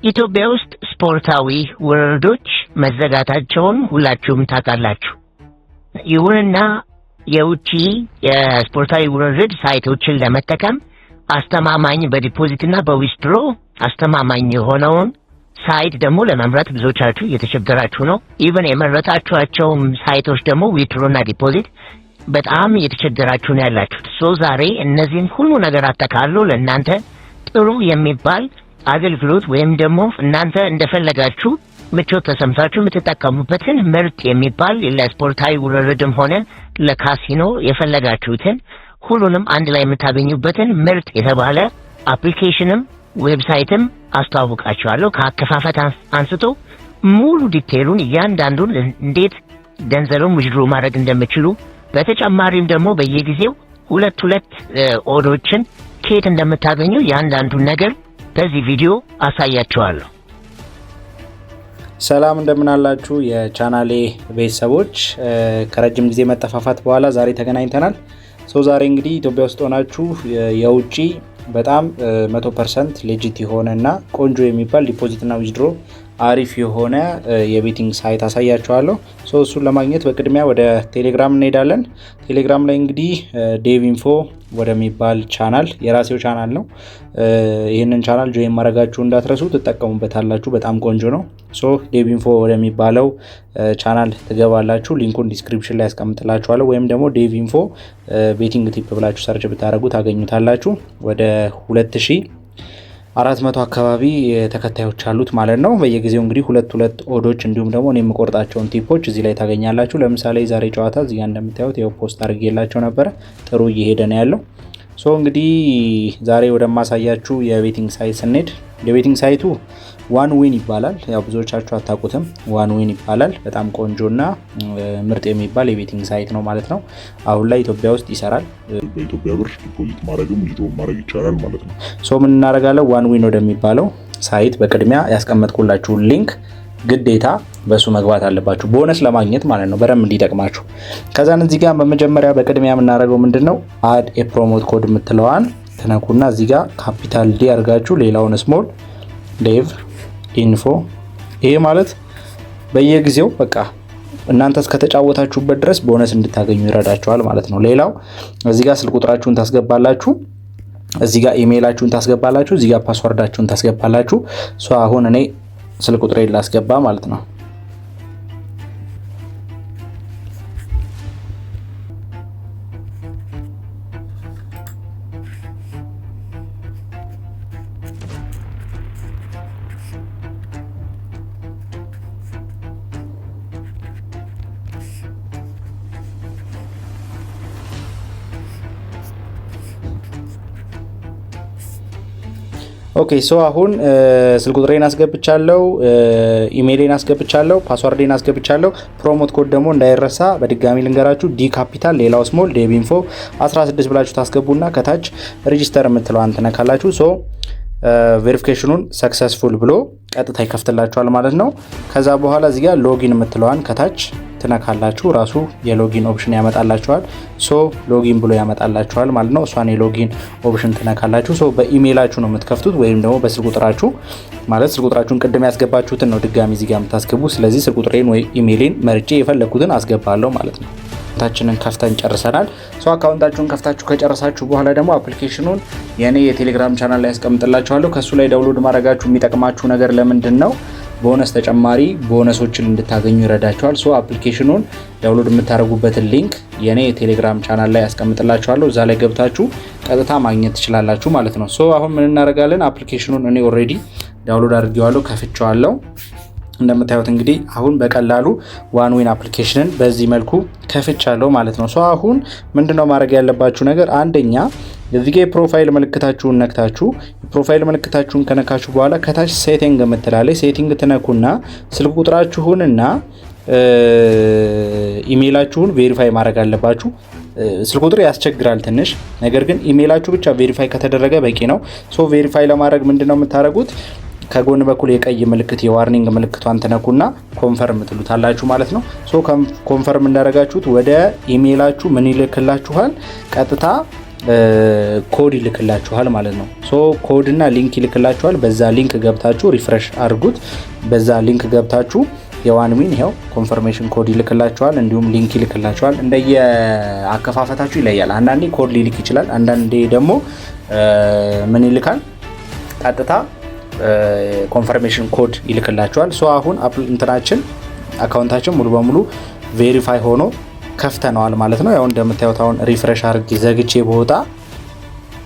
ኢትዮጵያ ውስጥ ስፖርታዊ ውርርዶች መዘጋታቸውን ሁላችሁም ታውቃላችሁ። ይሁንና የውጪ የስፖርታዊ ውርርድ site ኦችን ለመጠቀም አስተማማኝ በ deposit ና በ withdraw አስተማማኝ የሆነውን site ደግሞ ለመምረጥ ብዙዎቻችሁ እየተቸገራችሁ ነው። Even የመረጣችኋቸውም site ኦች ደግሞ withdraw ና deposit በጣም እየተቸገራችሁ ነው ያላችሁት። So ዛሬ እነዚህን ሁሉ ነገር አጠቃሎ ለእናንተ ጥሩ የሚባል አገልግሎት ወይም ደግሞ እናንተ እንደፈለጋችሁ ምቾት ተሰምታችሁ የምትጠቀሙበትን ምርጥ የሚባል ለስፖርታዊ ውርርድም ሆነ ለ casino የፈለጋችሁትን ሁሉንም አንድ ላይ የምታገኙበትን ምርጥ የተባለ application ም website ም አስተዋውቃችኋለሁ። ከአከፋፈት አንስቶ ሙሉ detail ኡን እያንዳንዱን እንዴት ገንዘብም withdraw ማድረግ እንደምችሉ፣ በተጨማሪም ደግሞ በየጊዜው ሁለት ሁለት odd ኦችን ከየት እንደምታገኙ እያንዳንዱን ነገር በዚህ ቪዲዮ አሳያችኋለሁ። ሰላም፣ እንደምን አላችሁ የቻናሌ ቤተሰቦች? ከረጅም ጊዜ መጠፋፋት በኋላ ዛሬ ተገናኝተናል። So ዛሬ እንግዲህ ኢትዮጵያ ውስጥ ሆናችሁ የውጪ በጣም 100% legit የሆነ እና ቆንጆ የሚባል deposit እና withdraw አሪፍ የሆነ የ betting site አሳያችኋለሁ። So እሱን ለማግኘት በቅድሚያ ወደ ቴሌግራም እንሄዳለን። ቴሌግራም ላይ እንግዲህ Dev Info ወደሚባል ቻናል፣ የራሴው ቻናል ነው። ይህንን channel join ማድረጋችሁ እንዳትረሱ፣ ትጠቀሙበታላችሁ። በጣም ቆንጆ ነው። So Dev Info ወደሚባለው ቻናል ትገባላችሁ። Link ኡን description ላይ ያስቀምጥላችኋለሁ። ወይም ደግሞ Dev Info betting tip ብላችሁ search ብታደርጉ ታገኙታላችሁ። ወደ 2400 አካባቢ ተከታዮች አሉት ማለት ነው። በየጊዜው እንግዲህ ሁለት ሁለት odd ኦች እንዲሁም ደግሞ እኔ የምቆርጣቸውን tip ኦች እዚህ ላይ ታገኛላችሁ። ለምሳሌ የዛሬ ጨዋታ እዚህ ጋር እንደምታዩት ያው post አድርጌላቸው ነበረ። ጥሩ እየሄደ ነው ያለው። So እንግዲህ ዛሬ ወደማሳያችሁ የ betting site ስንሄድ የ betting site ኡ One Win ይባላል። ያው ብዙዎቻችሁ አታውቁትም። One Win ይባላል። በጣም ቆንጆና ምርጥ የሚባል የ betting site ነው ማለት ነው። አሁን ላይ ኢትዮጵያ ውስጥ ይሰራል። በኢትዮጵያ ብር deposit ማድረግም withdraw ማድረግ ይቻላል ማለት ነው። So ምን እናደርጋለን? One Win ወደሚባለው site በቅድሚያ ያስቀመጥኩላችሁ link ግዴታ በሱ መግባት አለባችሁ፣ ቦነስ ለማግኘት ማለት ነው፣ በደንብ እንዲጠቅማችሁ። ከዛን እዚህ ጋር በመጀመሪያ በቅድሚያ የምናደርገው ምንድን ነው? Add a promo code የምትለዋን ትነኩና እዚህ ጋር capital D አድርጋችሁ ሌላውን small Dev Info። ይሄ ማለት በየጊዜው በቃ እናንተ እስከተጫወታችሁበት ድረስ ቦነስ እንድታገኙ ይረዳችኋል ማለት ነው። ሌላው እዚህ ጋር ስልክ ቁጥራችሁን ታስገባላችሁ። እዚህ ጋር ኢሜይላችሁን ታስገባላችሁ። እዚህ ጋር password ኣችሁን ታስገባላችሁ። So አሁን እኔ ስልክ ቁጥሬን ላስገባ ማለት ነው። Okay, so አሁን ስልክ ቁጥሬን አስገብቻለሁ፣ ኢሜይሌን አስገብቻለሁ፣ password ኤን አስገብቻለሁ። Promo code ደግሞ እንዳይረሳ በድጋሚ ልንገራችሁ፣ D capital ሌላው small Dev Info 16 ብላችሁ ታስገቡና ከታች register የምትለዋን ትነካላችሁ። So verification ኑን successful ብሎ ቀጥታ ይከፍትላችኋል ማለት ነው። ከዛ በኋላ እዚህ ጋር login የምትለዋን ከታች ትነካላችሁ። ራሱ የ login option ያመጣላችኋል። So login ብሎ ያመጣላችኋል ማለት ነው። እሷን የ login option ትነካላችሁ። So በ email ኣችሁ ነው የምትከፍቱት ወይም ደግሞ በስልክ ቁጥራችሁ፣ ማለት ስልክ ቁጥራችሁን ቅድም ያስገባችሁትን ነው ድጋሚ እዚህ ጋር የምታስገቡ። ስለዚህ ስልክ ቁጥሬን ወይ ኢሜይሌን መርጬ የፈለግኩትን አስገባለሁ ማለት ነው። Account ኣችንን ከፍተን ጨርሰናል። So account ኣችሁን ከፍታችሁ ከጨረሳችሁ በኋላ ደግሞ application ኑን የኔ የቴሌግራም ቻናል ላይ ያስቀምጥላችኋለሁ። ከሱ ላይ download ማድረጋችሁ የሚጠቅማችሁ ነገር ለምንድን ነው? ቦነስ፣ ተጨማሪ ቦነሶችን እንድታገኙ ይረዳችኋል። So application ኑን download የምታደርጉበትን link የኔ የቴሌግራም ቻናል ላይ ያስቀምጥላችኋለሁ። እዛ ላይ ገብታችሁ ቀጥታ ማግኘት ትችላላችሁ ማለት ነው። So አሁን ምን እናደርጋለን? Application ኑን እኔ already download አድርጌዋለሁ፣ ከፍቼዋለሁ። እንደምታዩት እንግዲህ አሁን በቀላሉ One Win application ን በዚህ መልኩ ከፍቻለሁ ማለት ነው። So አሁን ምንድነው ማድረግ ያለባችሁ ነገር? አንደኛ እዚህ ጋ የ profile ምልክታችሁን ነክታችሁ፣ የ profile ምልክታችሁን ከነካችሁ በኋላ ከታች setting የምትላለች setting ትነኩና ስልክ ቁጥራችሁንና email ኣችሁን verify ማድረግ አለባችሁ። ስልክ ቁጥር ያስቸግራል ትንሽ፣ ነገር ግን ኢሜይላችሁ ብቻ verify ከተደረገ በቂ ነው። So verify ለማድረግ ምንድነው የምታደርጉት? ከጎን በኩል የቀይ ምልክት የ warning ምልክቷን ትነኩና confirm ትሉታላችሁ ማለት ነው። So confirm እንዳደረጋችሁት ወደ ኢሜይላችሁ ምን ይልክላችኋል? ቀጥታ ኮድ ይልክላችኋል ማለት ነው። So code እና link ይልክላችኋል። በዛ link ገብታችሁ refresh አድርጉት። በዛ link ገብታችሁ የ 1win ይኸው confirmation code ይልክላችኋል፣ እንዲሁም link ይልክላችኋል። እንደየ አከፋፈታችሁ ይለያል። አንዳንዴ ኮድ ሊልክ ይችላል። አንዳንዴ ደግሞ ምን ይልካል? ቀጥታ confirmation code ይልክላችኋል። So አሁን እንትናችን account ኣችን ሙሉ በሙሉ verify ሆኖ ከፍተነዋል ማለት ነው። ያው እንደምታዩት አሁን refresh አድርጌ ዘግቼ ብወጣ፣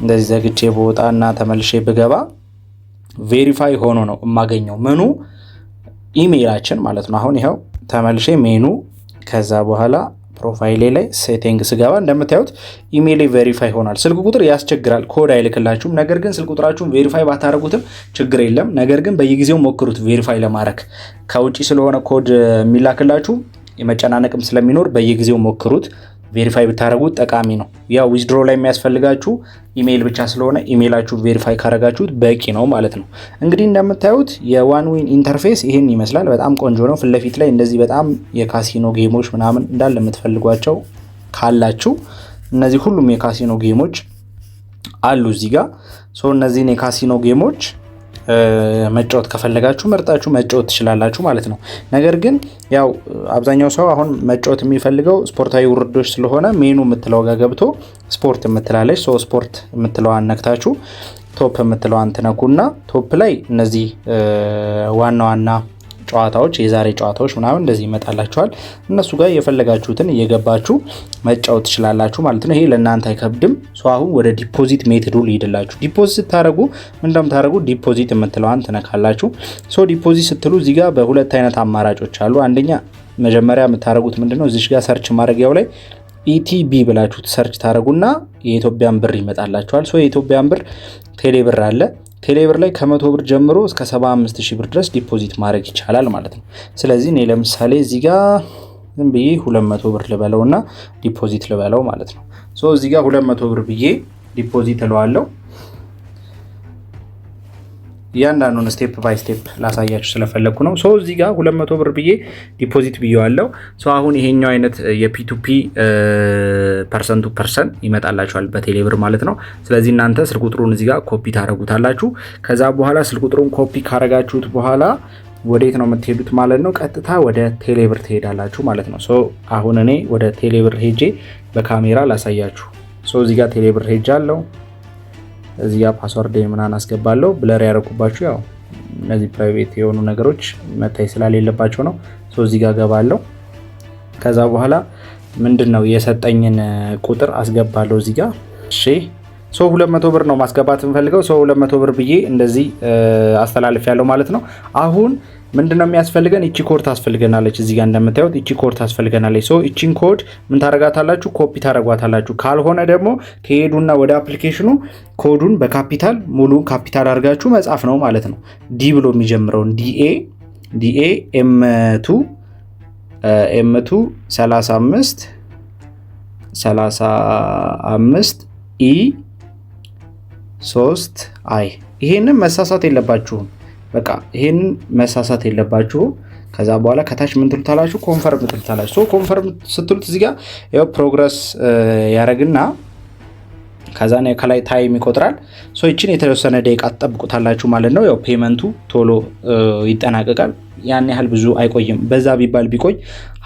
እንደዚህ ዘግቼ ብወጣ እና ተመልሼ ብገባ verify ሆኖ ነው የማገኘው ምኑ ኢሜይላችን ማለት ነው። አሁን ይኸው ተመልሼ ሜኑ ከዛ በኋላ profile ኤ ላይ setting ስገባ እንደምታዩት email ኤ verify ሆኗል። ስልክ ቁጥር ያስቸግራል፣ ኮድ አይልክላችሁም። ነገር ግን ስልክ ቁጥራችሁን verify ባታደርጉትም ችግር የለም። ነገር ግን በየጊዜው ሞክሩት verify ለማድረግ። ከውጭ ስለሆነ ኮድ የሚላክላችሁ የመጨናነቅም ስለሚኖር በየጊዜው ሞክሩት። Verify ብታደርጉት ጠቃሚ ነው። ያው withdraw ላይ የሚያስፈልጋችሁ ኢሜይል ብቻ ስለሆነ email ኣችሁ verify ካረጋችሁት በቂ ነው ማለት ነው። እንግዲህ እንደምታዩት የ 1win interface ይህን ይመስላል። በጣም ቆንጆ ነው። ፊት ለፊት ላይ እንደዚህ በጣም የ casino game ኦች ምናምን እንዳለ የምትፈልጓቸው ካላችሁ እነዚህ ሁሉም የ casino game ኦች አሉ እዚህ ጋር። So እነዚህን የ casino game ኦች መጫወት ከፈለጋችሁ መርጣችሁ መጫወት ትችላላችሁ ማለት ነው። ነገር ግን ያው አብዛኛው ሰው አሁን መጫወት የሚፈልገው ስፖርታዊ ውድድሮች ስለሆነ ሜኑ የምትለው ጋር ገብቶ ስፖርት የምትላለች፣ so ስፖርት የምትለዋን ነክታችሁ top የምትለዋን ትነኩና top ላይ እነዚህ ዋና ዋና ጨዋታዎች፣ የዛሬ ጨዋታዎች ምናምን እንደዚህ ይመጣላችኋል። እነሱ ጋር የፈለጋችሁትን እየገባችሁ መጫወት ትችላላችሁ ማለት ነው። ይሄ ለእናንተ አይከብድም። So አሁን ወደ deposit method ኡ ልሂድላችሁ። Deposit ስታደርጉ ምን እንደምታደርጉ deposit የምትለዋን ትነካላችሁ። So deposit ስትሉ እዚህ ጋር በሁለት አይነት አማራጮች አሉ። አንደኛ መጀመሪያ የምታደርጉት ምንድነው? እዚህ ጋር search ማድረጊያው ላይ ETB ብላችሁ search ታደርጉና የኢትዮጵያን ብር ይመጣላችኋል። So የኢትዮጵያን ብር ቴሌብር አለ። ቴሌብር ላይ ከ100 ብር ጀምሮ እስከ 75 ሺህ ብር ድረስ deposit ማድረግ ይቻላል ማለት ነው። ስለዚህ እኔ ለምሳሌ እዚህ ጋር ዝም ብዬ 200 ብር ልበለውና deposit ልበለው ማለት ነው። So እዚህ ጋር 200 ብር ብዬ deposit እለዋለሁ። እያንዳንዱን step by step ላሳያችሁ ስለፈለግኩ ነው። So እዚህ ጋር 200 ብር ብዬ deposit ብዬዋለሁ። So አሁን ይሄኛው አይነት የ P2P person to person ይመጣላችኋል በቴሌብር ማለት ነው። ስለዚህ እናንተ ስልክ ቁጥሩን እዚህ ጋር ኮፒ ታደርጉታላችሁ። ከዛ በኋላ ስልክ ቁጥሩን ኮፒ ካረጋችሁት በኋላ ወዴት ነው የምትሄዱት ማለት ነው? ቀጥታ ወደ ቴሌብር ትሄዳላችሁ ማለት ነው። So አሁን እኔ ወደ ቴሌብር ሄጄ በካሜራ ላሳያችሁ። So እዚህ ጋር ቴሌብር ሄጃለሁ። እዚህ ጋር password ምናምን አስገባለሁ። Blur ያደረኩባችሁ ያው እነዚህ private የሆኑ ነገሮች መታየት ስላሌለባቸው ነው። So እዚህ ጋር ገባለሁ። ከዛ በኋላ ምንድን ነው የሰጠኝን ቁጥር አስገባለሁ እዚህ ጋር። እሺ፣ so 200 ብር ነው ማስገባት የምፈልገው። So 200 ብር ብዬ እንደዚህ አስተላልፌያለሁ ማለት ነው። አሁን ምንድነው የሚያስፈልገን? እቺ ኮድ ታስፈልገናለች። እዚህ ጋር እንደምታዩት እቺ ኮድ ታስፈልገናለች። So እቺን ኮድ ምን ታረጋታላችሁ? ኮፒ ታረጓታላችሁ። ካልሆነ ደግሞ ትሄዱና ወደ application ኑ code ኡን በ capital ሙሉ ካፒታል አድርጋችሁ መጻፍ ነው ማለት ነው። D ብሎ የሚጀምረውን DA M2 M2 35 35 E 3 I። ይሄንን መሳሳት የለባችሁም። በቃ ይሄንን መሳሳት የለባችሁም። ከዛ በኋላ ከታች ምን ትሉታላችሁ? Confirm ትሉታላችሁ። So confirm ስትሉት እዚህ ጋር ያው progress ያደርግና ከዛ ከላይ time ይቆጥራል። So ይችን የተወሰነ ደቂቃ ትጠብቁታላችሁ ማለት ነው። ያው payment ኡ ቶሎ ይጠናቀቃል። ያን ያህል ብዙ አይቆይም። በዛ ቢባል ቢቆይ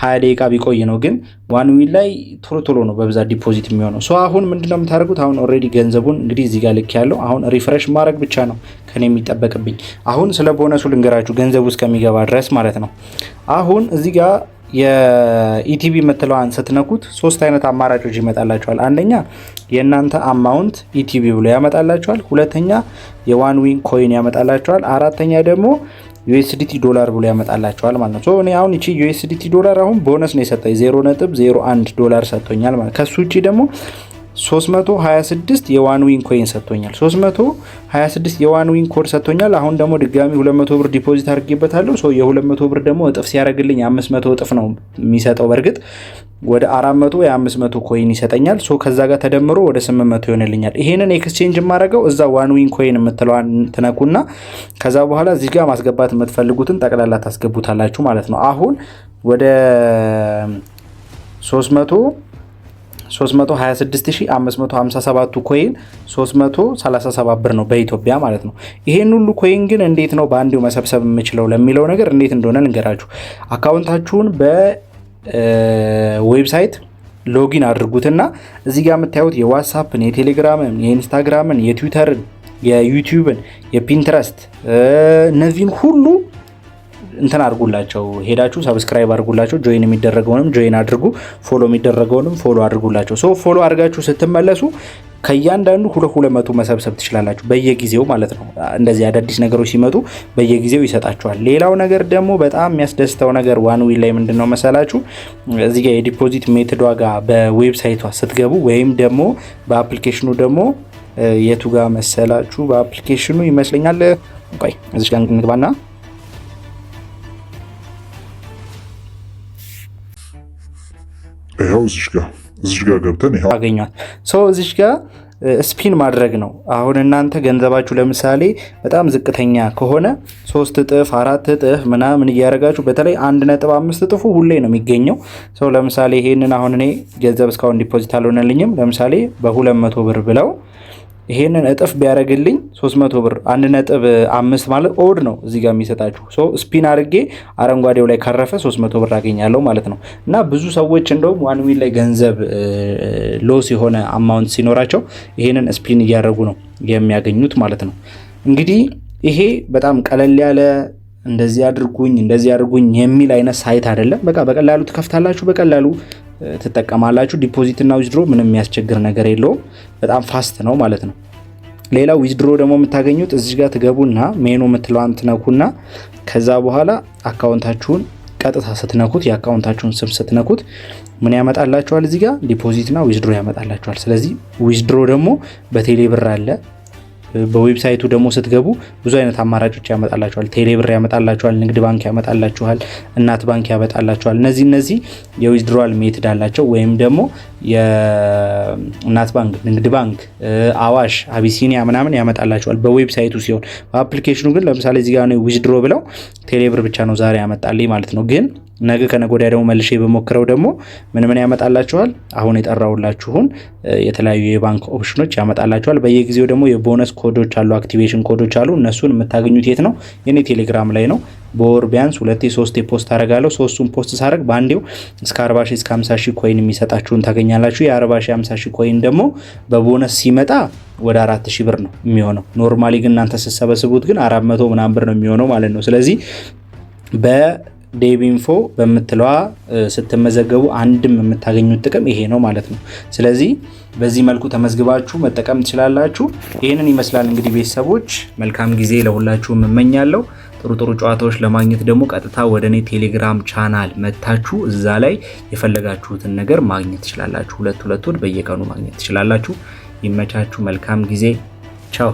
20 ደቂቃ ቢቆይ ነው። ግን 1win ላይ ቶሎ ቶሎ ነው በብዛት deposit የሚሆነው። So አሁን ምንድነው የምታደርጉት? አሁን already ገንዘቡን እንግዲህ እዚህ ጋር ልኬያለሁ። አሁን refresh ማድረግ ብቻ ነው ከኔ የሚጠበቅብኝ። አሁን ስለ ቦነሱ ልንገራችሁ ገንዘቡ እስከሚገባ ድረስ ማለት ነው። አሁን እዚህ ጋር የ ETB የምትለዋን ስትነኩት ሶስት አይነት አማራጮች ይመጣላችኋል። አንደኛ የእናንተ amount ETB ብሎ ያመጣላችኋል። ሁለተኛ የ 1win coin ያመጣላችኋል። አራተኛ ደግሞ USDT ዶላር ብሎ ያመጣላችኋል ማለት ነው። So እኔ አሁን እቺ USDT ዶላር አሁን ቦነስ ነው የሰጠኝ፣ 0.01 ዶላር ሰጥቶኛል ማለት። ከሱ ውጪ ደግሞ 326 የ 1win coin ሰጥቶኛል። 326 የ 1win code ሰጥቶኛል። አሁን ደግሞ ድጋሚ 200 ብር deposit አድርጌበታለሁ። So የ200 ብር ደግሞ እጥፍ ሲያደርግልኝ 500 እጥፍ ነው የሚሰጠው። በእርግጥ ወደ 400 የ500 coin ይሰጠኛል። So ከዛ ጋር ተደምሮ ወደ 800 ይሆንልኛል። ይሄንን exchange የማደርገው እዛ 1win coin የምትለዋን ትነኩና ከዛ በኋላ እዚህ ጋር ማስገባት የምትፈልጉትን ጠቅላላ ታስገቡታላችሁ ማለት ነው። አሁን ወደ 300 326557ቱ coin 337 ብር ነው በኢትዮጵያ ማለት ነው። ይሄን ሁሉ coin ግን እንዴት ነው በአንዴው መሰብሰብ የምችለው ለሚለው ነገር እንዴት እንደሆነ ልንገራችሁ። Account ኣችሁን በ website login አድርጉትና እዚህ ጋር የምታዩት የዋትሳፕን፣ የቴሌግራምን፣ የኢንስታግራምን፣ የትዊተርን፣ የዩቲዩብን፣ የፒንትረስት እነዚህን ሁሉ እንትን አድርጉላቸው፣ ሄዳችሁ subscribe አድርጉላቸው። Join የሚደረገውንም join አድርጉ፣ follow የሚደረገውንም follow አድርጉላቸው። So follow አድርጋችሁ ስትመለሱ ከእያንዳንዱ 200 መሰብሰብ ትችላላችሁ በየጊዜው ማለት ነው። እንደዚህ አዳዲስ ነገሮች ሲመጡ በየጊዜው ይሰጣችኋል። ሌላው ነገር ደግሞ በጣም የሚያስደስተው ነገር 1win ላይ ምንድን ነው መሰላችሁ? እዚህ ጋር የ deposit method ዋ ጋር በ website ቷ ስትገቡ ወይም ደግሞ በ application ኑ ደግሞ የቱ ጋር መሰላችሁ? በ application ኑ ይመስለኛል። ቆይ እዚች ጋር እንግባና ይኸው እዚሽ ጋር ገብተን ይኸው አገኟት። So እዚሽ ጋር spin ማድረግ ነው። አሁን እናንተ ገንዘባችሁ ለምሳሌ በጣም ዝቅተኛ ከሆነ 3 እጥፍ 4 እጥፍ ምናምን እያደረጋችሁ፣ በተለይ 1.5 እጥፉ ሁሌ ነው የሚገኘው። So ለምሳሌ ይሄንን አሁን እኔ ገንዘብ እስካሁን deposit አልሆነልኝም። ለምሳሌ በ200 ብር ብለው ይሄንን እጥፍ ቢያደርግልኝ 300 ብር፣ 1.5 ማለት odd ነው እዚህ ጋር የሚሰጣችሁ። So spin አድርጌ አረንጓዴው ላይ ካረፈ 300 ብር አገኛለሁ ማለት ነው። እና ብዙ ሰዎች እንደውም 1win ላይ ገንዘብ loss የሆነ amount ሲኖራቸው ይሄንን spin እያደረጉ ነው የሚያገኙት ማለት ነው። እንግዲህ ይሄ በጣም ቀለል ያለ እንደዚህ አድርጉኝ እንደዚህ አድርጉኝ የሚል አይነት site አይደለም። በቃ በቀላሉ ትከፍታላችሁ፣ በቀላሉ ትጠቀማላችሁ። Deposit እና withdraw ምንም የሚያስቸግር ነገር የለውም። በጣም fast ነው ማለት ነው። ሌላው withdraw ደግሞ የምታገኙት እዚህ ጋር ትገቡና ሜኑ የምትለዋን ትነኩና ከዛ በኋላ account ኣችሁን ቀጥታ ስትነኩት፣ የ account ኣችሁን ስም ስትነኩት ምን ያመጣላችኋል? እዚህ ጋር deposit እና withdraw ያመጣላችኋል። ስለዚህ withdraw ደግሞ በቴሌ ብር አለ። በ website ቱ ደግሞ ስትገቡ ብዙ አይነት አማራጮች ያመጣላችኋል። ቴሌብር ያመጣላችኋል፣ ንግድ ባንክ ያመጣላችኋል፣ እናት ባንክ ያመጣላችኋል። እነዚህ የ withdrawal method አላቸው። ወይም ደግሞ የእናት ባንክ፣ ንግድ ባንክ፣ አዋሽ፣ አቢሲኒያ ምናምን ያመጣላችኋል በ website ቱ ሲሆን፣ በ application ኑ ግን ለምሳሌ እዚህ ጋር withdraw ብለው ቴሌብር ብቻ ነው ዛሬ ያመጣልኝ ማለት ነው። ግን ነገ ከነገ ወዲያ ደግሞ መልሼ ብሞክረው ደግሞ ምን ምን ያመጣላችኋል? አሁን የጠራሁላችሁን የተለያዩ የባንክ ኦፕሽኖች ያመጣላችኋል። በየጊዜው ደግሞ የ bonus code ኦች አሉ፣ activation code ኦች አሉ። እነሱን የምታገኙት የት ነው? የኔ ቴሌግራም ላይ ነው። በወር ቢያንስ ሁለቴ ሶስቴ post አደርጋለሁ። ሶስቱን post ሳደርግ በአንዴው እስከ 40 ሺህ እስከ 50 ሺህ coin የሚሰጣችሁን ታገኛላችሁ። የ40 ሺህ 50 ሺህ coin ደግሞ በቦነስ ሲመጣ ወደ 4000 ብር ነው የሚሆነው። Normally ግን እናንተ ስትሰበስቡት ግን 400 ምናምን ብር ነው የሚሆነው ማለት ነው። ስለዚህ በዴቪንፎ በምትለዋ ስትመዘገቡ አንድም የምታገኙት ጥቅም ይሄ ነው ማለት ነው። ስለዚህ በዚህ መልኩ ተመዝግባችሁ መጠቀም ትችላላችሁ። ይህንን ይመስላል እንግዲህ ቤተሰቦች፣ መልካም ጊዜ ለሁላችሁም እመኛለሁ። ጥሩ ጥሩ ጨዋታዎች ለማግኘት ደግሞ ቀጥታ ወደ እኔ ቴሌግራም ቻናል መታችሁ እዛ ላይ የፈለጋችሁትን ነገር ማግኘት ትችላላችሁ። ሁለት ሁለቱን በየቀኑ ማግኘት ትችላላችሁ። ይመቻችሁ። መልካም ጊዜ። ቻው።